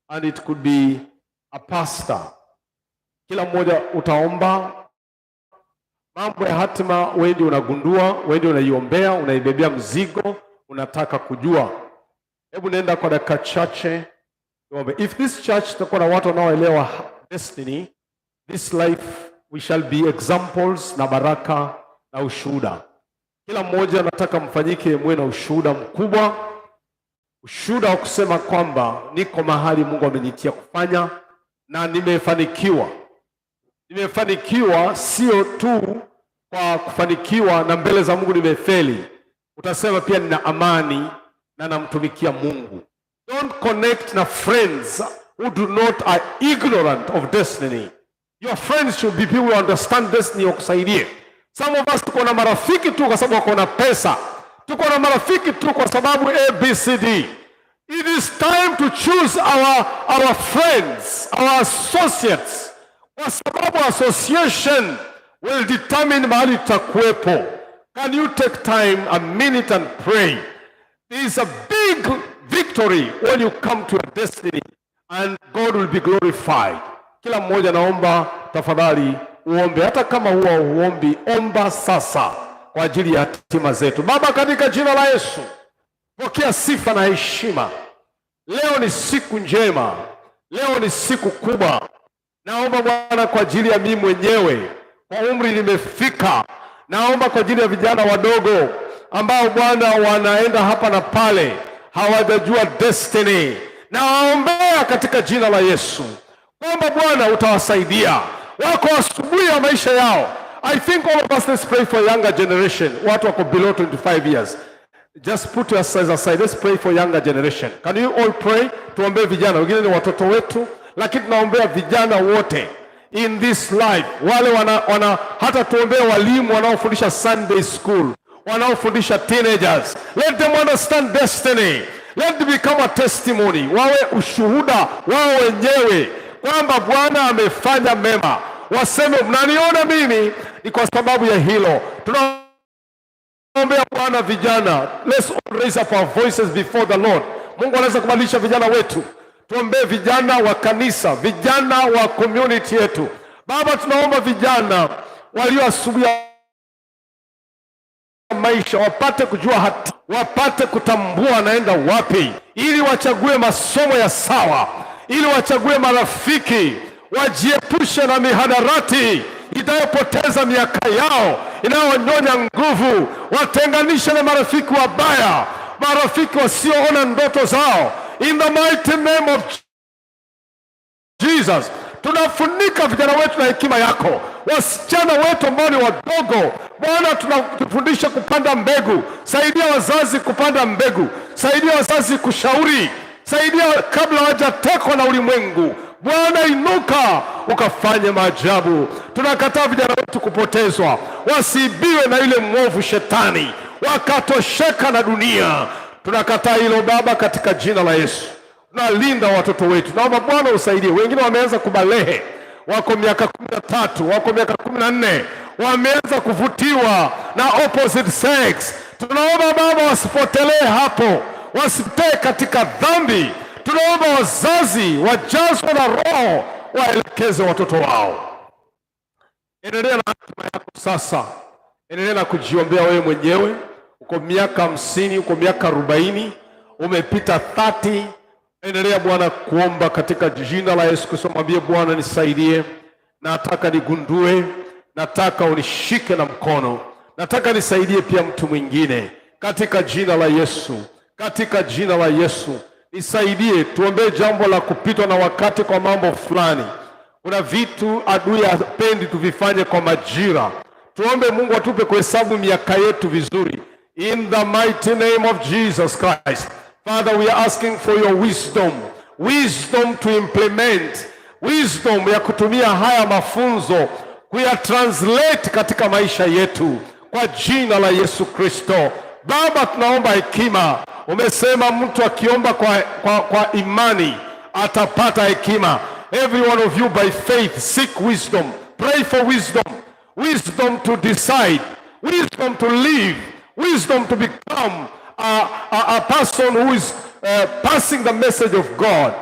And it could be a pastor. Kila mmoja utaomba mambo ya hatima, wewe ndio unagundua, wewe ndio unaiombea, unaibebea mzigo, unataka kujua. Hebu nenda kwa dakika chache tuombe. If this church tutakuwa na watu wanaoelewa destiny, this life we shall be examples na baraka na ushuhuda. Kila mmoja nataka mfanyike muwe na ushuhuda mkubwa, ushuhuda wa kusema kwamba niko mahali Mungu ameniitia kufanya na nimefanikiwa. Nimefanikiwa sio tu kwa kufanikiwa na mbele za Mungu nimefeli, utasema pia nina amani na namtumikia Mungu. Don't connect na friends who do not are ignorant of destiny. Your friends should be people who understand destiny, wakusaidie. Some of us tuko na marafiki tu kwa sababu wako na pesa, tuko na marafiki tu kwa sababu ABCD. It is time to choose our friends, our associates, kwa sababu association will determine mahali tutakuwepo. Can you take time a minute and pray? There is a big victory when you come to a destiny and God will be glorified. Kila mmoja naomba tafadhali uombe, hata kama huwa huombi, omba sasa kwa ajili ya hatima zetu. Baba, katika jina la Yesu, pokea sifa na heshima. Leo ni siku njema, leo ni siku kubwa. Naomba Bwana kwa ajili ya mimi mwenyewe, kwa umri nimefika, naomba kwa ajili ya vijana wadogo ambao Bwana wanaenda hapa na pale, hawajajua destiny. Nawaombea katika jina la Yesu kwamba Bwana utawasaidia, wako asubuhi ya maisha yao. I think all of us, let's pray for younger generation, watu wako below 25 years. Just put your size aside. Let's pray for younger generation. Can you all pray? Tuombee vijana, wengine ni watoto wetu, lakini tunaombea vijana wote in this life. Wale wana hata tuombee walimu wanaofundisha Sunday school, wanaofundisha teenagers. Let them understand destiny. Let them become a testimony. Wawe ushuhuda wao wenyewe kwamba Bwana amefanya mema. Waseme, mnaniona mimi ni kwa sababu ya hilo. Tunaombea Bwana vijana. Let's all raise up our voices before the Lord. Mungu anaweza kubadilisha vijana wetu. Tuombee vijana wa kanisa, vijana wa community yetu. Baba, tunaomba vijana walio asubuhi ya maisha wapate kujua hati, wapate kutambua wanaenda wapi, ili wachague masomo ya sawa, ili wachague marafiki, wajiepushe na mihadarati itayopoteza miaka yao, inayonyonya nguvu, watenganishe na marafiki wabaya, marafiki wasioona ndoto zao. In the mighty name of Jesus, tunafunika vijana wetu na hekima yako, wasichana wetu ambao ni wadogo. Bwana, tunatufundisha kupanda mbegu. Saidia wazazi kupanda mbegu, saidia wazazi kushauri, saidia kabla hawajatekwa na ulimwengu. Bwana, inuka ukafanye maajabu. Tunakataa vijana wetu kupotezwa, wasiibiwe na yule mwovu shetani, wakatosheka na dunia. Tunakataa hilo Baba, katika jina la Yesu. Tunalinda watoto wetu. Naomba Bwana usaidie. Wengine wameanza kubalehe, wako miaka 13, wako miaka 14, wameanza kuvutiwa na opposite sex. Tunaomba Baba wasipotelee hapo, wasipotee katika dhambi. Tunaomba wazazi wajazwe na Roho waelekeze watoto wao. Endelea na hatima yako sasa, endelea na kujiombea wewe mwenyewe. Uko miaka 50, uko miaka 40, umepita 30. Endelea Bwana kuomba katika jina la Yesu Kristo. Mwambie Bwana, nisaidie, nataka nigundue, nataka unishike na mkono, nataka nisaidie pia mtu mwingine katika jina la Yesu, katika jina la Yesu nisaidie. Tuombee jambo la kupitwa na wakati kwa mambo fulani. Kuna vitu adui hapendi tuvifanye kwa majira. Tuombe Mungu atupe kuhesabu miaka yetu vizuri. In the mighty name of Jesus Christ. Father, we are asking for your wisdom. Wisdom to implement. Wisdom ya kutumia haya mafunzo kuyatranslate katika maisha yetu kwa jina la Yesu Kristo. Baba, tunaomba hekima. Umesema mtu akiomba kwa imani atapata hekima. Every one of you by faith seek wisdom. Pray for wisdom. Wisdom to decide. Wisdom to live. Wisdom to become a person who is passing the message of God.